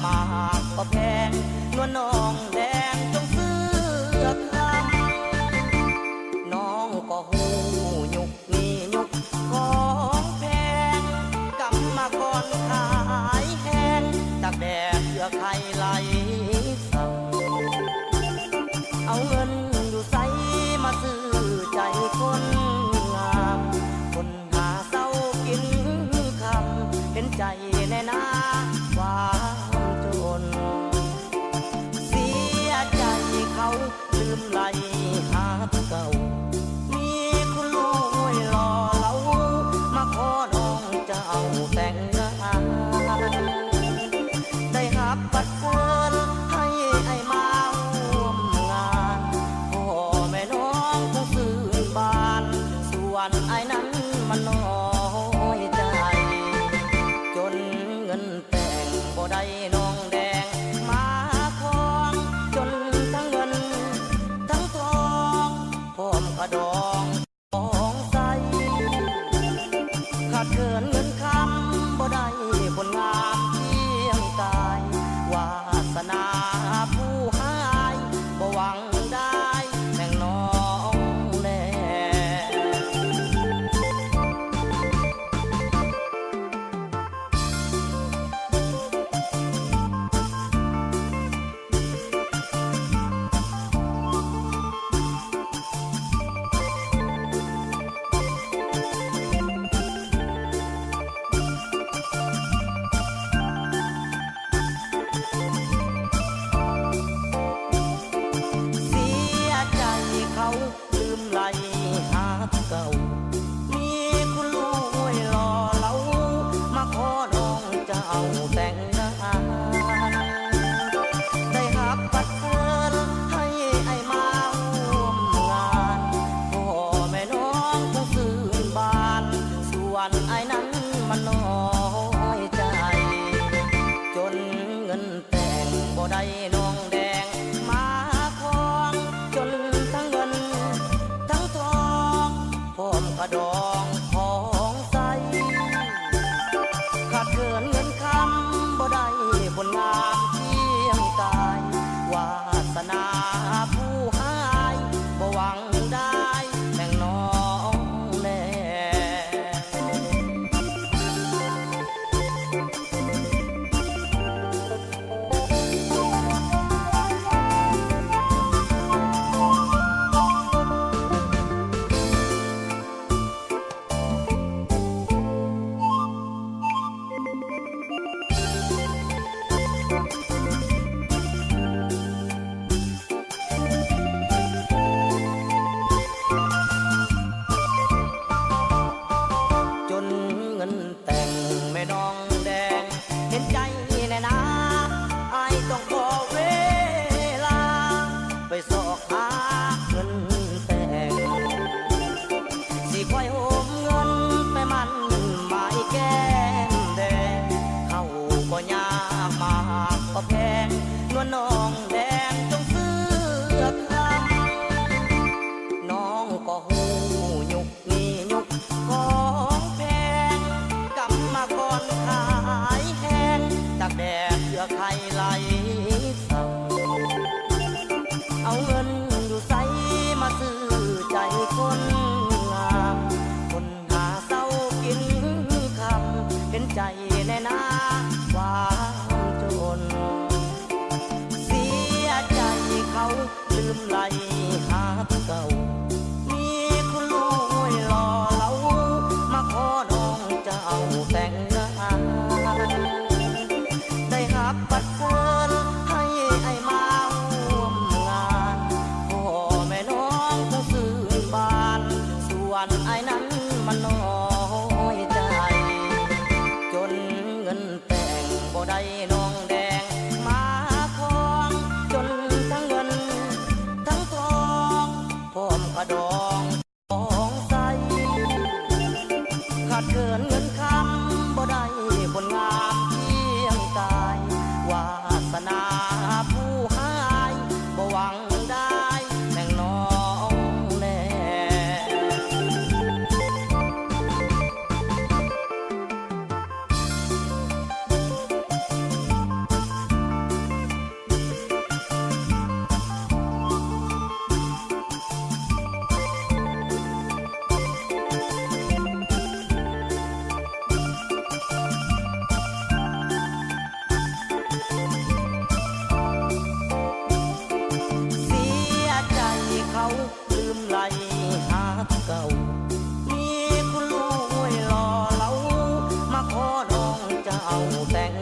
ມາກກໍແພງ ນວນນ້ອງແດງຈົ່ງເຊື່ອຄຳ ນ້ອງກໍຮູ້ຍຸກນີ້ຍຸກຂອງແພງ ກຳມະກອນຂາຍແຮງ ຕາກແດດເພື່ອໄຂ່ໄຫຼ ເອົາເງິນຢູ່ໃສມາຊື້ໃຈຄົນງາມ ຄົນຫາເຊົ້າກິນຄ່ຳ ເຫັນໃຈແດ່ນາຄວາມຈົນ ເສຍໃຈເຂົາ ລືມໄລ່ຮັກເກົ່າ ມີຄົນລວຍຫຼໍ່ເຫຼົາ ມາຂໍນ້ອງເຈົ້າແຕ່ງງານ ໄດ້ຮັບບັດເຊີນໃຫ້ອ້າຍມາຮ່ວມງານ ພໍ່ແມ່ນ້ອງຄົງຊື່ນບານ ສ່ວນອ້າຍນັ້ນມັນນ້ອຍໃຈ ຈົນເງິນ ແຕ່ງບໍ່ໄດ້ນ້ອງແດງມາຄອງ ຈົນທັງເງິນທັງທອງ ພ້ອມກະດອງຂອງໃສ ຂາດເຂີນເງິນຄຳບໍ່ໄດ້ຄົນງາມຄຽງກາຍ ວາສະໜາຜູ້ຮ້າຍບໍ່ຫວັງໄດ້ແມ່ນນ້ອງແລ. ເສຍໃຈເຂົາ ລືມໄລ່ຮັກເກົ່າ ມີຄົນລວຍຫຼໍ່ເຫຼົາ ມາຂໍນ້ອງເຈົ້າແຕ່ງງານ ໄດ້ຮັບບັດເຊີນໃຫ້ອ້າຍມາຮ່ວມງານ ພໍ່ແມ່ນ້ອງຄົງຊື່ນບານ ສ່ວນອ້າຍນັ້ນມັນນ້ອຍໃຈ ຈົນເງິນ ແຕ່ງບໍ່ໄດ້ນ້ອງແດງມາຄອງ ຈົນທັງເງິນທັງທອງ ພ້ອມກະດອງຂອງໃສ ຂາດເຂີນເງິນຄຳບໍ່ໄດ້ຄົນງາມຄຽງກາຍ ວາສະໜາຜູ້ຮ້າຍບໍ່ຫວັງໄດ້ແມ່ນນ້ອງແລ. ຈົນເງິນແຕ່ງແມ່ນ້ອງແດງ ເຫັນໃຈແດ່ນາ ອ້າຍຕ້ອງຂໍເວລາ ໄປຊອກຫາເງິນແຕ່ງ ຊິຄອຍໂຮມເງິນໄປໝັ້ນໝາຍແກ້ມແດງ ເຂົ້າກໍຍາກໝາກກໍແພງ ນວນນ້ອງແດງຈົ່ງເຊື່ອຄຳ ນ້ອງກໍຮູ້ຍຸກ ນີ້ຍຸກຂອງແພງ ກຳມະກອນຂາຍແຮງ ຕາກແດດເພື່ອໄຂ່ໄຫຼເຊົາ ເອົາເງິນຢູ່ໃສມາຊື້ໃຈຄົນງາມ ຄົນຫາເຊົ້າກິນຄ່ຳ ເຫັນໃຈແດ່ນາຄວາມຈົນ ເສຍໃຈເຂົາ ລືມໄລ່ຮັກເກົ່າ ມີຄົນລວຍຫຼໍ່ເຫຼົາ ມາຂໍນ້ອງເຈົ້າແຕ່ງງານ ໄດ້ຮັບບັດເຊີນໃຫ້ອ້າຍມາຮ່ວມງານ ພໍ່ແມ່ນ້ອງຄົງຊື່ນບານ ສ່ວນອ້າຍນັ້ນມັນນ້ອຍໃຈ ຈົນເງິນ ແຕ່ງບໍ່ໄດ້ນ້ອງແດງມາຄອງ ຈົນທັງເງິນທັງທອງ ພ້ອມກະດອງຂອງໃສ ຂາດເຂີນເງິນຄຳບໍ່ໄດ້ຄົນງາມຄຽງກາຍ ວາສະໜາຜູ້ຮ້າຍບໍ່ຫວັງໄດ້ແມ່ນນ້ອງແລ. ແຕ່ງ